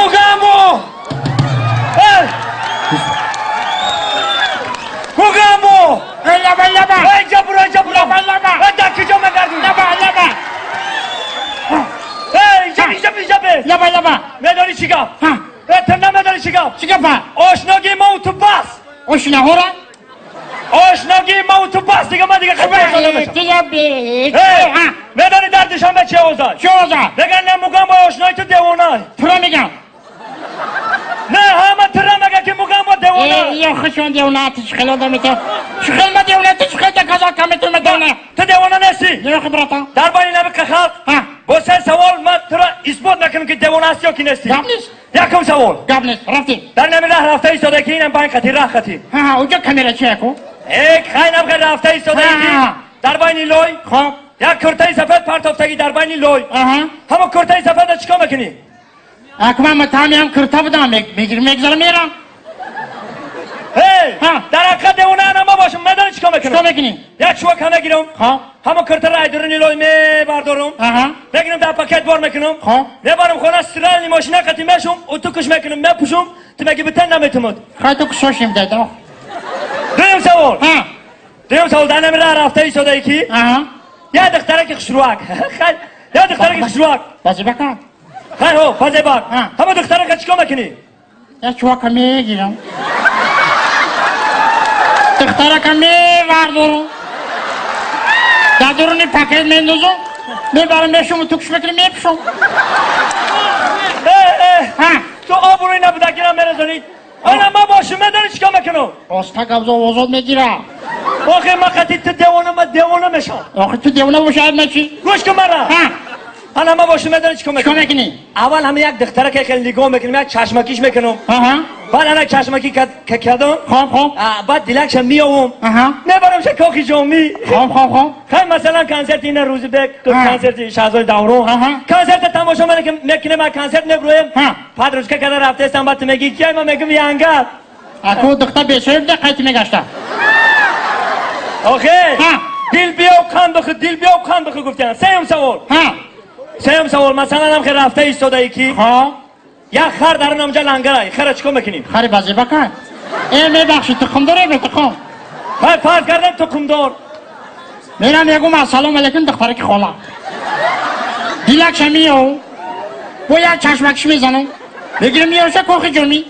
Мугамбо! Мугамбо! Лаба лаба! Эй, ҷабуро, ҷабуро! Лаба лаба! Эй, дар куҷо мегардӣ? Лаба лаба! Эй, ҷаби, ҷаби, ҷаби! Лаба лаба! Медонӣ чӣ гап? Ҳа. Эй, ту намедонӣ чӣ гап? Чӣ гапа? Ошногии мау ту бас! Ошинаҳора? Ошногии мау ту бас, дига ман дига хабар намешам. Эй, медонӣ дар Душанбе чӣ овозад? Чӣ овозад? Мегӯянд, не, Мугамбо ошнои ту девона. Тура мегам. Не, ҳама тура мегӯяд, ки Мугамбо девона. Ё хушон девона, ту чӣ хел одами ту? Чӣ хел ма девона, ту чӣ хел доказать ками ту ма девона? Ту девона нестӣ. Не, братан. Дар байни наби халқ бо се савол ман тура исбот мекунам, ки девона ҳастӣ ё ки нестӣ. Гап нест. Якум савол. Гап нест, рафтем. Дар нами раҳ рафта истода, ки инам байн хати, раҳ хати. Ҳа, уҷа камера чи яку? Э, хайнам ха рафта истода, ки дар байни лой Хоб. як куртаи сафед партофтагӣ дар байни лой. Аҳа. Ҳамо куртаи сафеда чикор мекунӣ? Аку ман мутаҳамиам курта будам, мегирам, мегзарам, мерам. Эй, Ҳа. дар ҳақиқат девона ана бошам, медонӣ чикор мекунам? Чикор мекунӣ? Як чувак мегирам. Хоб. Ҳамо куртаро айдуруни лой мебардорам. Аҳа. Мегирам, дар пакет бор мекунам. Хоб. Мебарам хона, стиральный машина қати мешум, утукаш мекунам, мепӯшум, ту меги битен наметумад. Хай, ту кушошим дада. Дуюм савол. Ҳа. Дуюм савол, дар нами раҳ рафта истодаи, ки Аҳа. як духтараки хушрӯак. Хай, як духтараки хушрӯак. Базибака. Хай, ҳо, базебак. Ҳа. Ҳамо духтарака чикор мекунӣ? Як чувака мегирам. Духтарака мевардорам. Дар дуруни пакет мендозам. Мебарам, мешум, тукш мекунам, мепӯшам. Э, э, Ҳа. ту обрӯи набудагира мерезонӣ. Ана ма бошум, медонӣ чикор мекунам? Оста габзо, озод мегира. Охе, ма қати ту девона, ма девона мешам. Охи, ту девона бошад, ма чӣ? Гӯш кун мара. Ҳа. Ана ма бошум, медонӣ чикор Чикор мекунам? мекунӣ? Аввал ҳама як духтарака хеле нигоҳ мекунам, як чашмакиш мекунам. Аҳа. Баъд ана чашмакӣ кардам. Хоб, хоб. Баъд дилакша меёвам. Аҳа. Мебарам ша кохи ҷомӣ. Хоб, хоб, хоб. Хай, масалан, консерти ина Рӯзибек, Ҳа. консерти Шаҳзоди Даврон. Аҳа. Консерта тамошо мекунем, консерт меброем. Ҳа. Подружка када рафтаестам, баъд ту мегӣ кияй, ма мегум янгар. Аку духтар бесоиб да қайти мегашта. Охе, Ҳа. дил биёв, қанд бихӯр, дил биёв, қанд бихӯр гуфтан. Сеюм савол. Ҳа. Сеюм савол, масалан, ҳам хел рафта истодаи, ки Хоб. як хар дар номҷа лангарай, хара чикор мекунем? Хари базибака. Э, мебахшид, тухм дора бе тухм? Хай, фарз кардем, тухмдор. Мерам, мегум: ассалому алайкум, духтараки хола. Дилакша миёв. Бо як чашмакиш мезанам. Мегирам, миёша кохи ҷомӣ.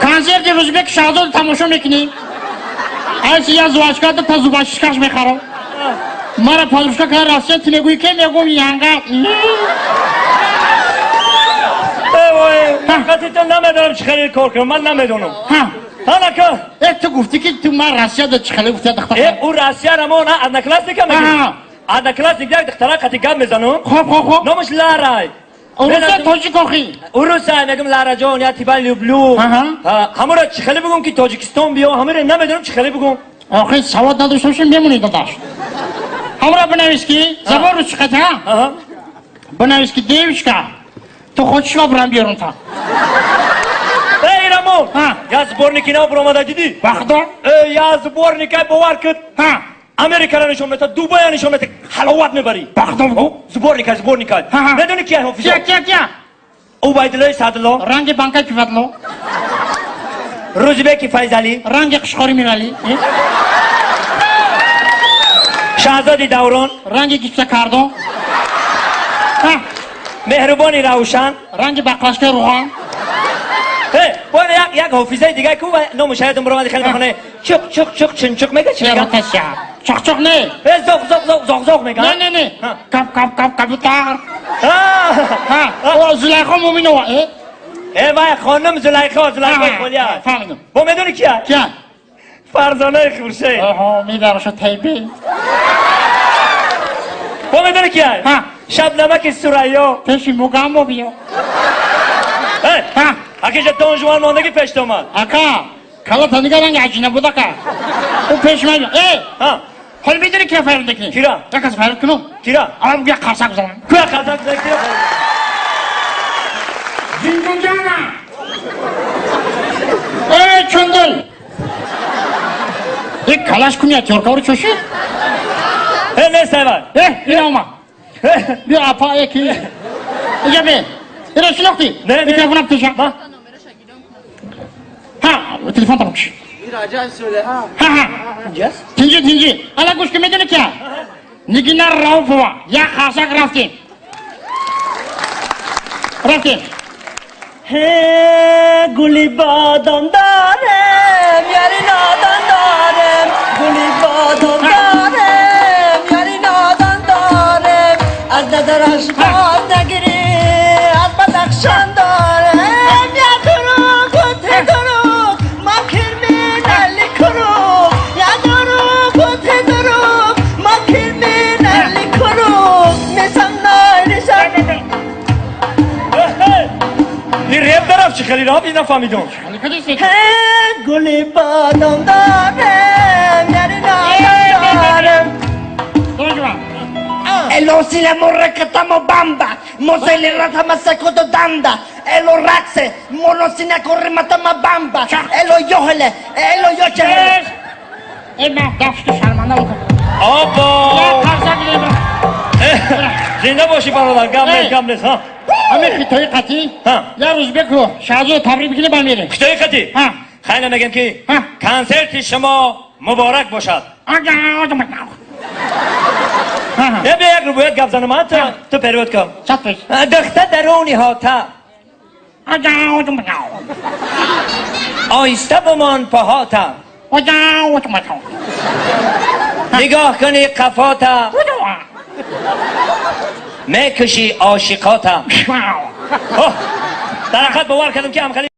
Консерти Рӯзбек Шаҳзод тамошо мекунем. Айси я жвачка та зубочисткаш мехарам. Мара подружка кара Россия, ту мегӯӣ ке, мегум янга. Э, вой, ман қати ту намедонам чӣ хеле кор кунам, ман намедонам. Ҳа. Ҳанака. Э, ту гуфтӣ, ки ту ман Россияда чӣ хеле гуфтия духтар. Э, ӯ Россияра мо на одноклассника мегӯем. Аҳа. Одноклассник як духтара қати гап мезанам. Хоб, хоб, хоб. Номаш Ларай. Уруса, тоҷик охи? Уруса, мегум: Лараҷон, я тебя люблю. Аҳа. Ҳамора чӣ хеле бигум, ки Тоҷикистон биё, ҳамора намедонам чӣ хеле бигум. Охи, савод надошта бошем, мемонӣ, додаш. Ҳамора бинавис, ки забон рус чиқат, ҳа? Аҳа. Бинавис, ки девушка, ту хочешь, ма бурам биёрум та. Эй, Рамон, Ҳа. я сборники нав буромада, дидӣ? Вақто? Э, я сборникай, бовар кун. Ҳа. Америкара нишон мета, Дубая нишон мета, ҳаловат мебарӣ. Вақто. Сборникай, сборникай. Ҳа, ҳа. Медонӣ кия ҳофизо? Кия, кия, кия? Убайдуллои Саъдулло, Ранги банкаи пивадло. Рӯзибеки Файзалӣ, Ранги қушқори Миралӣ. Э? Шаҳзоди Даврон, Ранги гипса кардо. Ҳа. Меҳрубони Равшан. Ранги баклашкаи руған. Э, бо як ҳофизаи дигар ку ному шаҳидам буромади, хеле мехоне, чуқ чуқ чуқ чунчуқ мега, чӣ мега? Чаротася. Чоқ-чоқ не. Э, зоқ зоқ зоқ зоқ зоқ мега. Не, не, не. Ҳа. Кап, кап, кап, кабутар. А! Ҳа. О, Зулайхо Муминова. Э? Э, вай хонум Зулайхо, Зулайхо Холия. Фаҳмидам. Бо медонӣ кия? Кия? Фарзонаи Хуршед. Оҳо, мебараша тайби. Бо медонӣ кия? Ҳа. Шабнамаки Сурайё. Пеши Мугамбо биё. Э, Ҳа. акиҷа Дон Жуан мондагӣ пешт омад. Ака, кала танига ранги аҷина будака. Ӯ пеши ман. Э, Ҳа. ҳоли медонӣ кира файрд мекунӣ? Кира? Як кас файрд кунам. Кира? Аввал як қарсак бизанам. Куя қазақ кира? Зиндунҷана. Э, чундул. Э, калаш куня тёркаври чоши? Э, нест, айвай. Э, ина омад. Биё, апа, э, ки. Иҷа бе. Ира шинохтӣ? Не, не. Телефонам теша. Ма? Ҳа, телефон тамом шуд. Ҳа, ҳа. Тинҷи, тинҷи. Ала гӯш ки, медони ки? Нигина Рауфова. Як қарсак, рафтем. Рафтем. Гули бодом дорем, яри нодон дорем. Гули бодом дорем, яри нодон дорем. Аз назараш боз нагирӣ, аз Бадахшон дорем. Я дуруг, те дуруг, ма кирминали куруг. Я дуруг, те дуруг, ма кирминали куруг. Мисам найрисам. Ин реп дарафт, чӣ хеле рафт, ин нафаҳмидам. Гули бодом дорем, яри нодон дорем. Elosile morrekatamo bamba, mosele ratama sekoto danda, elo raxe, monosina korrematama bamba, elo yohele, elo yochele. Э, ма дафту шарманда. Опа! Як қарсак лебра. Зинда бошӣ, бародар, гап нест, гап нест, ҳа. Ҳамин хитои қатӣ. Ҳа. Як рӯз беку Шаҳзод табрик бикунӣ, ба мерем. Хитои қатӣ? Ҳа. Хайна мегем ки Ҳа. консерти шумо муборак бошад. Е, бия, як рубоят гап занам, а ту перевод кун. Сад фоиз. Духта даруни ҳота, оҳиста бимон поҳота, нигоҳ кунӣ қафота, мекушӣ ошиқота. Дар ҳақиқат бовар кардам, ки ҳамхали.